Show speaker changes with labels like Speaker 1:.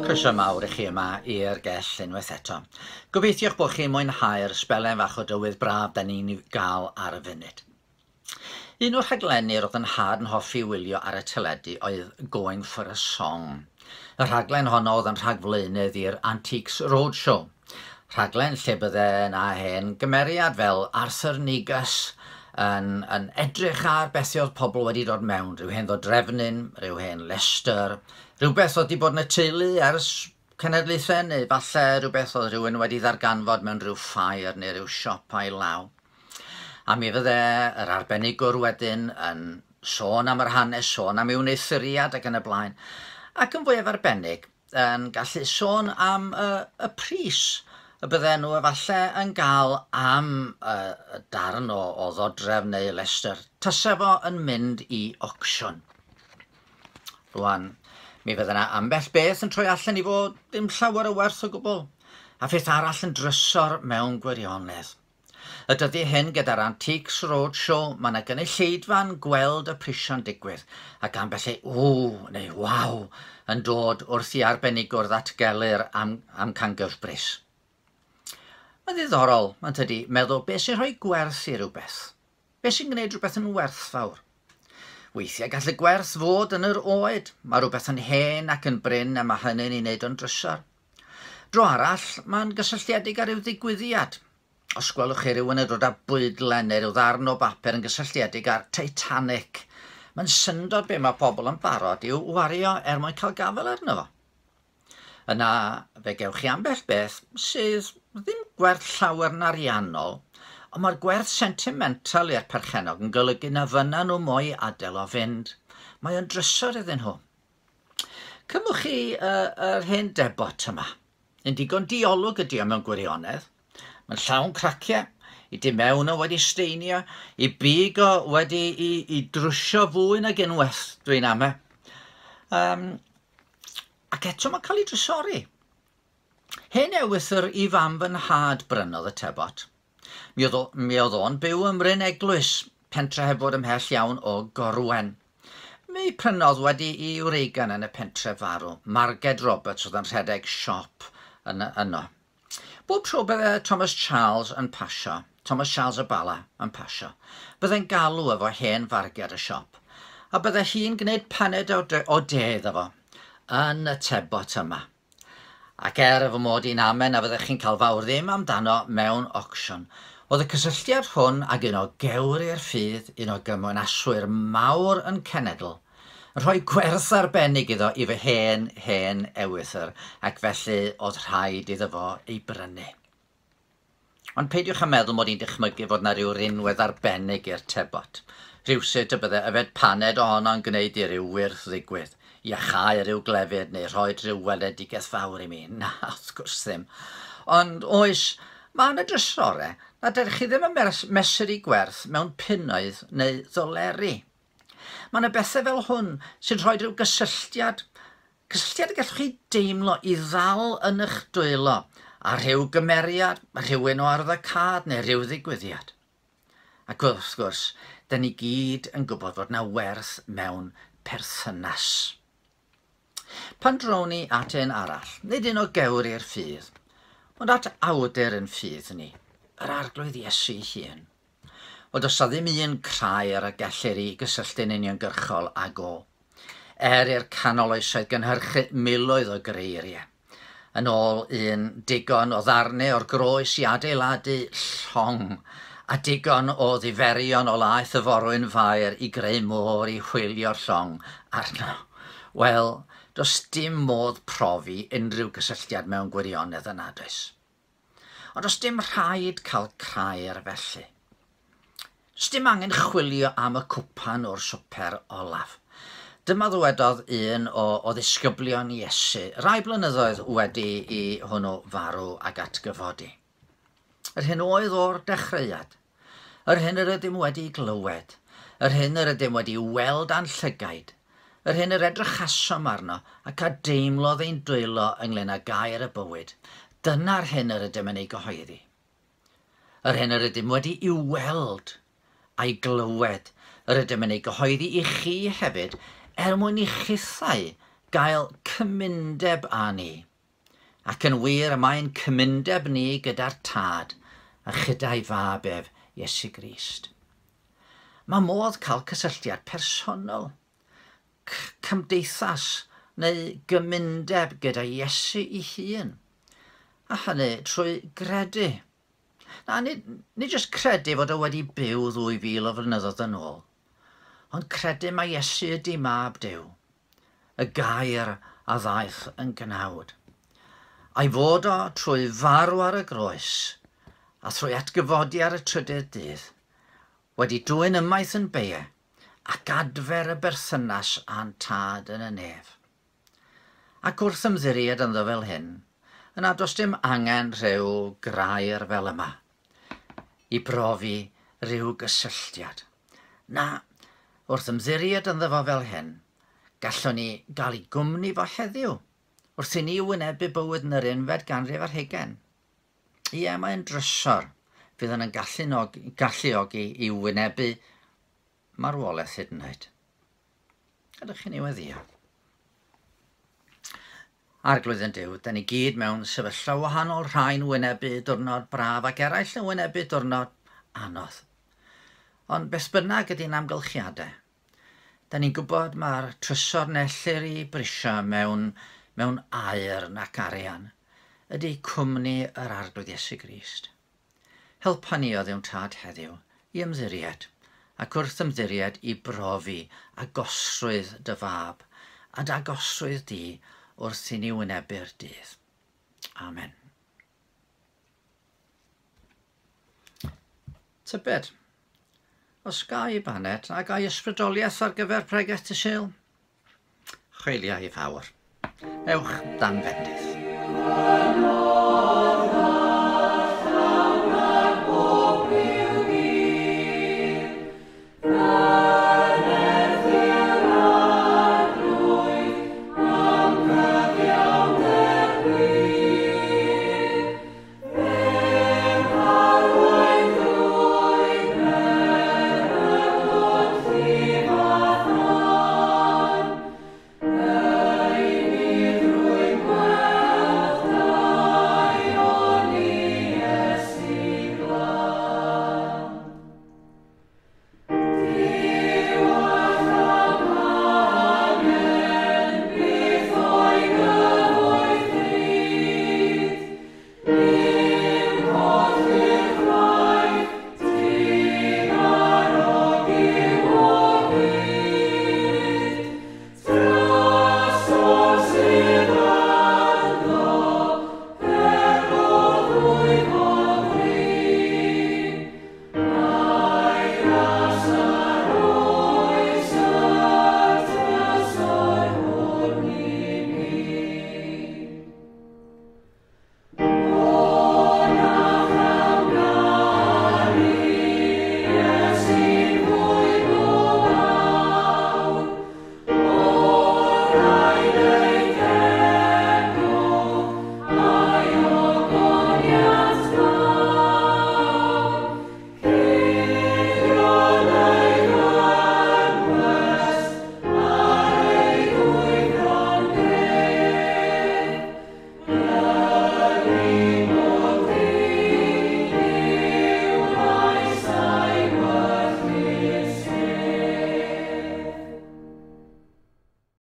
Speaker 1: Croeso mawr i chi yma i'r gell unwaith eto. Gobeithio'ch bod chi'n mwynhau'r sbelen fach o dywydd braf da ni'n gael ar y funud. Un o'r rhaglenni roedd yn nhad yn hoffi wylio ar y teledu oedd Going for a Song. Y rhaglen honno oedd yn rhagflaenydd i'r Antiques Roadshow. Rhaglen lle bydde 'na hen gymeriad fel Arthur Negus yn, yn edrych ar beth oedd pobl wedi dod mewn, rhyw hen ddodrefnyn, rhyw hen lestr, rhywbeth oedd wedi bod yn y teulu ers cenedlaethau neu falle rhywbeth oedd rhywun wedi ddarganfod mewn rhyw ffair neu rhyw siop a'i law. A mi fydde yr arbenigwr wedyn yn sôn am yr hanes, sôn am ei wneuthuriad ac yn y blaen. Ac yn fwyaf arbennig, yn gallu sôn am y, y pris y bydden nhw efallai yn gael am y, y darn o, o ddodrefn neu lestr, tase fo yn mynd i ocsiwn. Rwan, mi fydde yna ambell beth yn troi allan i fod ddim llawer o werth o gwbl, a pheth arall yn drysor mewn gwirionedd. Y dyddie hyn gyda'r Antiques Roadshow mae 'na gynulleidfa'n gweld y prisio'n digwydd ac ambell i 'ww' neu 'waw' yn dod wrth i arbenigwr ddatgelu'r am amcangyfbris. Mae'n ddiddorol, yn tydi, meddwl beth sy'n rhoi gwerth i rywbeth? Beth sy'n gwneud rhywbeth yn werthfawr? Weithiau gall y gwerth fod yn yr oed, mae rhywbeth yn hen ac yn brin a mae hynny'n ei wneud o'n drysor. Dro arall, mae'n gysylltiedig â rhyw ddigwyddiad. Os gwelwch chi rhywun yn dod â bwydlen neu rhyw ddarn o bapur yn gysylltiedig â'r Titanic, mae'n syndod be mae pobl yn barod i'w wario er mwyn cael gafael arno fo. Yna fe gewch chi ambell beth sydd ddim gwerth llawer yn ariannol, ond mae'r gwerth sentimental i'r perchennog yn golygu na fynna nhw mo'i adael o fynd. Mae o'n drysor iddyn nhw. Cymwch chi uh, yr hen debot yma. Un digon diolwg ydi o mewn gwirionedd. Mae'n llawn craciau, i di mewn o wedi steinio, i big o wedi i, i drwsio fwy nag unwaith, dwi'n ame. Um, ac eto mae'n cael ei drysori. Hen ewythr i fam fy nhad brynodd y tebot. Mi oedd, o, mi oedd o'n byw ym Mryn Eglwys, pentre heb fod ymhell iawn o Gorwen. Mi prynodd wedi i wreigan yn y pentre farw, Marged Roberts oedd yn rhedeg siop yn, yno. Bob tro bydde Thomas Charles yn pasio, Thomas Charles y Bala yn pasio, bydde'n galw efo hen Farged y siop, a bydde hi'n gwneud paned o, o de iddo fo, yn y tebot yma. Ac er fy mod i'n ame na fyddech chi'n cael fawr ddim amdano mewn ocsiwn, oedd y cysylltiad hwn ag un o gewri'r ffydd, un o gymwynaswyr mawr yn cenedl, yn rhoi gwerth arbennig iddo i fy hen, hen ewythr, ac felly oedd rhaid iddo fo ei brynu. Ond peidiwch â meddwl mod i'n dychmygu fod 'na ryw rinwedd arbennig i'r tebot. Rhywsut y bydde yfed paned ohono yn gwneud i ryw wyrth ddigwydd, iacháu rhyw glefyd neu rhoi rhyw weledigaeth fawr i mi. Na, wrth gwrs ddim. Ond oes, mae 'na drysore nad ydych chi ddim yn mesur eu gwerth mewn punnoedd neu ddoleri. Mae 'na bethau fel hwn sy'n rhoi rhyw gysylltiad Cysylltiad y gallwch chi deimlo i ddal yn eich dwylo â rhyw gymeriad, rhywun o arwyddocâd neu rhyw ddigwyddiad. Ac wrth gwrs, dyn ni gyd yn gwybod fod 'na werth mewn perthynas. Pan drown ni at un arall, nid un o gewri'r ffydd, ond at awdur yn ffydd ni, yr Arglwydd Iesu ei hun. Wel, does 'na ddim un crair y gellir ei gysylltu'n uniongyrchol ag o. Er i'r canol oesoedd gynhyrchu miloedd o greiriau, yn ôl un digon o ddarnau o'r groes i adeiladu llong, a digon o ddiferion o laeth y forwyn fair i greu môr i hwylio'r llong arno. Wel, does dim modd profi unrhyw gysylltiad mewn gwirionedd yna, does? Ond does dim rhaid cael crair felly. Does dim angen chwilio am y cwpan o'r swper olaf. Dyma ddywedodd un o, o ddisgyblion Iesu rai blynyddoedd wedi i hwnnw farw ac atgyfodi. Yr hyn oedd o'r dechreuad, yr hyn yr ydym wedi glywed, yr hyn yr ydym wedi weld â'n llygaid, yr hyn yr edrychasom arno ac a deimlodd ein dwylo ynglŷn â gair y bywyd, dyna'r hyn yr ydym yn ei gyhoeddi. Yr hyn yr ydym wedi'i weld a'i glywed, yr ydym yn ei gyhoeddi i chi hefyd, er mwyn i chithau gael cymundeb â ni. Ac yn wir, mae'n cymundeb ni gyda'r Tad a chyda'i Fab ef, Iesu Grist. Mae modd cael cysylltiad personol, cymdeithas neu gymundeb gyda Iesu ei hun. A hynny trwy gredu. Na, nid jyst credu fod o wedi byw 2000 o flynyddoedd yn ôl, ond credu mai Iesu ydy Mab Duw, y gair a ddaeth yn gnawd. A'i fod o trwy farw ar y groes a thrwy atgyfodi ar y trydydd dydd, wedi dwyn ymaith yn beie ac adfer y berthynas â'n Tad yn y nef. Ac wrth ymddiried ynddo fel hyn, yna does dim angen rhyw grair fel yma i brofi rhyw gysylltiad. Na, wrth ymddiried ynddo fo fel hyn, gallwn ni gael ei gwmni fo heddiw, wrth i ni wynebu bywyd yn yr unfed ganrif ar hugain. Ie, mae'n drysor fydd yn galluogi i wynebu marwolaeth hyd yn oed. Ydych chi'n ei weddïo? Arglwydd ein Duw, da ni gyd mewn sefyllfa wahanol, rhai'n wynebu diwrnod braf ac eraill yn wynebu diwrnod anodd. Ond beth bynnag ydy'n amgylchiadau, da ni'n gwybod mae'r trysor na ellir ei brisio mewn aur nac arian ydy cwmni yr Arglwydd Iesu Grist. Helpa ni, O Dduw Tad, heddiw i ymddiried, ac wrth ymddiried i brofi agosrwydd dy Fab a dy agosrwydd di wrth i ni wynebu'r dydd. Amen. Tybed, os ga i baned a ga i ysbrydoliaeth ar gyfer pregeth dydd Sul? Chweiliau i fawr. Ewch dan fendith.